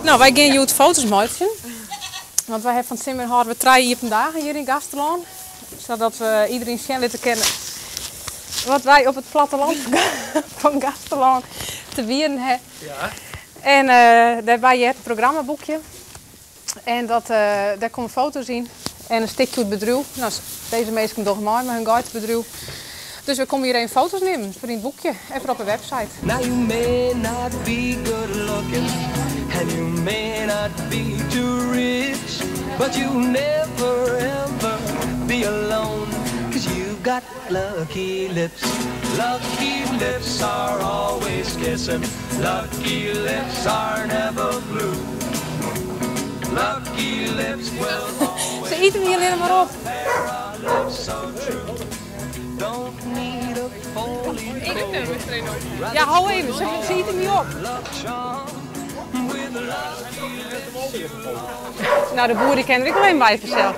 No, wy gean hjoed foto's meitsjen. Want wy hawwe fan 't simmer hâlde we trije iepen dagen hjir yn Gaasterlân. Sadat we iderien sjen litte kinne wat wy op it plattelân fan Gaasterlân te bieden ha. En dêrby heart in programmaboekje. En dat, dêr komme foto's yn en in stikje oer it bedriuw. No, dizze minsken dogge mei mei hun geitebedriuw. Dus we komme hjir even foto's nimmen foar yn it boekje en foar op de website. Now you may not be good looking and you may not be too rich but you'll never ever be alone cause you've got lucky lips lucky lips are always kissing lucky lips are never blue lucky lips will always Se ite my allinne mar op. don't need a four-leaf Ja, hou even, se, se ite my op. Nou, de boer die kin der ek wol even by fansels.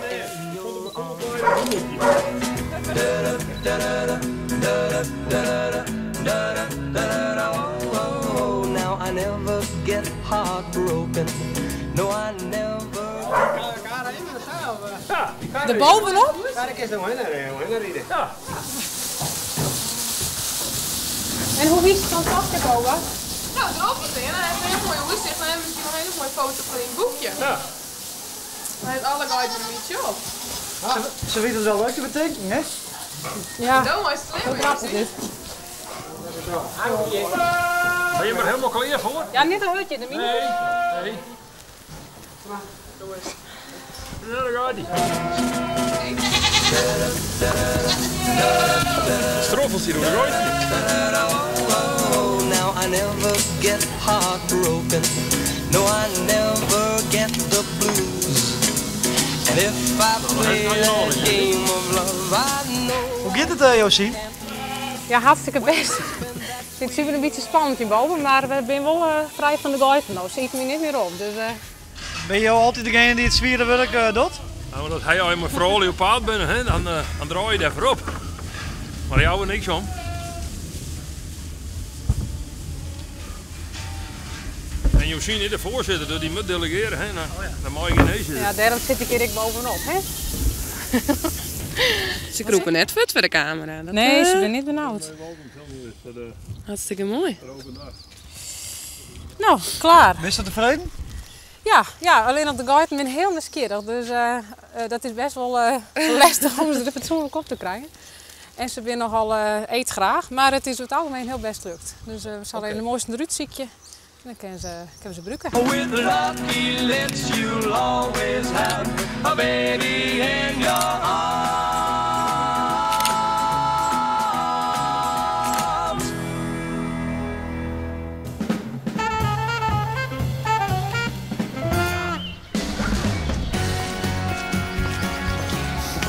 Now I never get heartbroken No I never Der bovenop? En hoe witst dan toch te komen? Nou, erop meteen. Dan heb je een heel mooi oersicht. Dan hebben we misschien nog een hele mooie foto voor in het boekje. Dan heeft alle geiten een beetje op. Ze weten het wel leuk te betekenen, hè? Ja, Zo mooi slim. hoe grappig dit. Ben je er helemaal klaar voor? Ja, net een hutje, de mini. Nee. Nee. Nou, daar gaat hij. Stroffels hier door de rooitje. Oh, now I never get heartbroken. No, I never get the blues. And if I play that game of love, I know. Hoe gaat het, eh, Josie? Ja, hartstikke best. Het is super een beetje spannend hierboven, maar we zijn wel eh, vrij van de geiten nou. Ze eten me niet meer op. Dus, eh, Ben je altijd degene die het zwieren werk eh, doet? Nou, omdat hij al mijn vrouw op paard bent, hè, dan, eh, dan draai je daarvoor op. Maar die houden niks om. En Josien is de voorzitter, dus die moet delegeren. Hè, naar, naar mooie genezen. ja, daarom zit ik hier ik bovenop. Hè? Ze kroepen net vet voor de camera. Dat, Nee, ze eh, zijn niet benauwd. Hartstikke mooi. Nou, klaar. Ben je tevreden? Ja, ja, alleen op de geiten ben ik heel nieuwsgierig. Dus eh, eh, dat is best wel eh, lastig om ze er fatsoenlijk op te krijgen. En ze zijn nogal eh eetgraag, maar het is over het algemeen heel best lukt. Dus eh, we zullen in de mooiste eruit ziekje. En dan kunnen ze, kunnen ze gebruiken. With lucky lips, you'll always have a baby in your arms.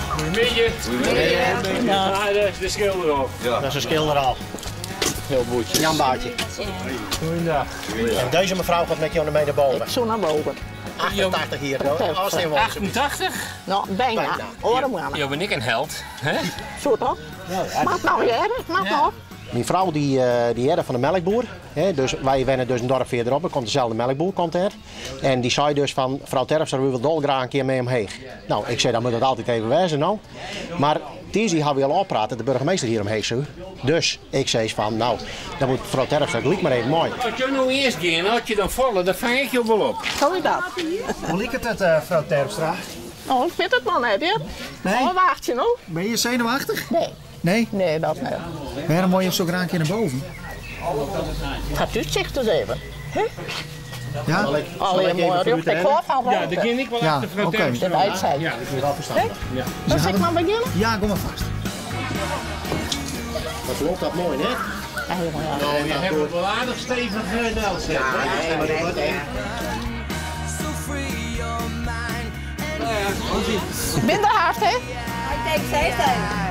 Goedemiddag. Goedemiddag. Ah, daar is de schilder op. Dat is een schilder al. Heel boetje. Jan Baartje. Goeiedag. En deze mevrouw gaat met jou mee naar boven. Ik zo naar boven. 88 hier. hoor. Als in Wolfsburg. 88? Nou, bijna. Bijna. Oren Ja, ben ik een held. Hè? Zo toch? Mag nog, hè? Mag nog. Mijn vrouw die, eh, die herder van de melkboer. Hè, dus wij wennen dus een dorp verderop. Er komt dezelfde melkboer komt er. En die zei dus van mevrouw Terpstra, we willen dolgraag een keer mee omheen. Nou, ik zei dan moet dat altijd even wijzen nou. Maar die hadden we al oppraten, de burgemeester hier omheen zo. Dus ik zei van nou, dan moet mevrouw Terpstra gelijk maar even mooi. Als je nou eerst ging, had je dan vallen, dan vang ik je wel op. Zo is dat. Hoe liep het, eh, mevrouw Terpstra? Oh, ik vind het nog net, hè? Nee. Oh, wacht je nou? Ben je zenuwachtig? Nee. Nee? Nee, dat niet. Waarom moet je zo graag een keer naar boven? Het gaat uitzicht dus even. Hè? Ja? Zal ik, zal Alleen ik even mooi voor u rug. Ik rennen? hoor van Ja, daar ging ik wel Ja, achter mevrouw oké. Terpstra. De wijsheid. Ja. Dat is wel verstandig. Ja. Zal ik maar beginnen? Ja, kom maar vast. Dat loopt dat mooi, hè? Ja, helemaal, ja. Nou, Je hebt het wel aardig stevig nel zet. Nee, maar dat wordt echt. So free your mind and Minder hard, hè? baby get higher.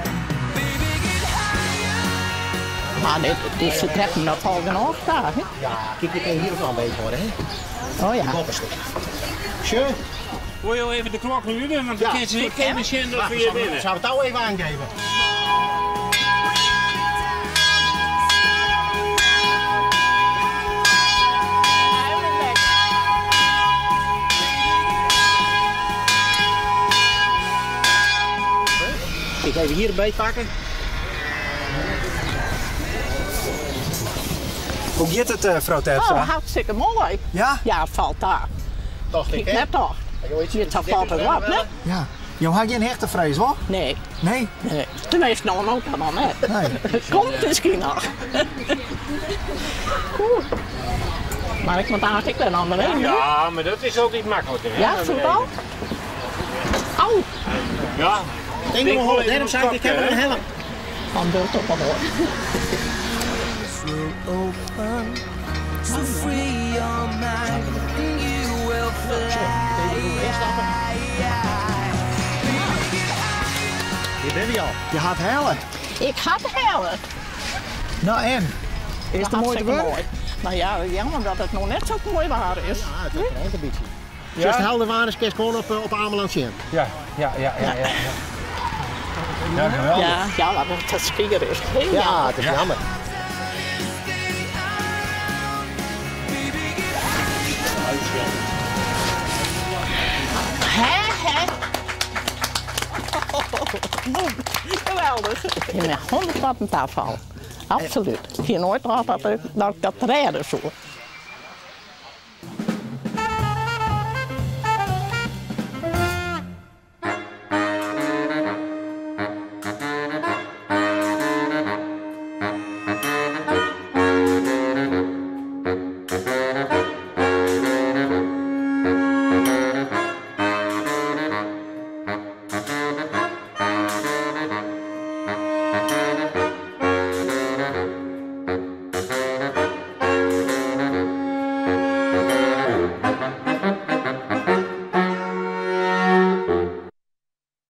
Maar dit, dit ze trekken dat al genoeg daar, hè? Ja, kijk, je kan hier ook nog een beetje horen, hè? Oh ja. Bopperste. Sure. Wil je al even de klok luiden? Want dan Ja. kan ze niet even zien dat we hier binnen. Zou het nou even aangeven? Kijk, even hier een beet pakken. Hoe gaat het, frou Terpstra? Oh, hartstikke mooi. Ja? Ja, het valt daar. Tocht ik, Ik net toch. Je het valt het wat, hè? Ja. Jo ha gjin hichtefrees, wol? Nee. Nee? Nee. Tenminste, nog ook nog net. Nee. Het komt misschien nog. Oeh. Maar ik moet eigenlijk weer naar beneden. Ja, maar dat is altijd makkelijker. Hè, Ja, naar voetbal? Au! Ja. Denk maar, hoor, daarom zei ik, ik heb er een helm. Van beeld op hoor. Open, so free your mind, and you will fly. Hier ben je al. Je gaat hellen. Ik ga het hellen. Nou en? Is het mooi te Hartstikke worden? mooi. Nou ja, jammer dat het nog net zo mooi waar is. Ja, het regent een beetje. Ja? Zoals het helder waar is, kun je gewoon op Ameland zien. Ja. Ja, geweldig. Ja, ja, dat het het spier is. Heel Ja, jammer. het is jammer. Hè, hè? Geweldig. Ik ben 100 op een tafel. Absoluut. Ik heb nooit gehad dat ik dat redden zo.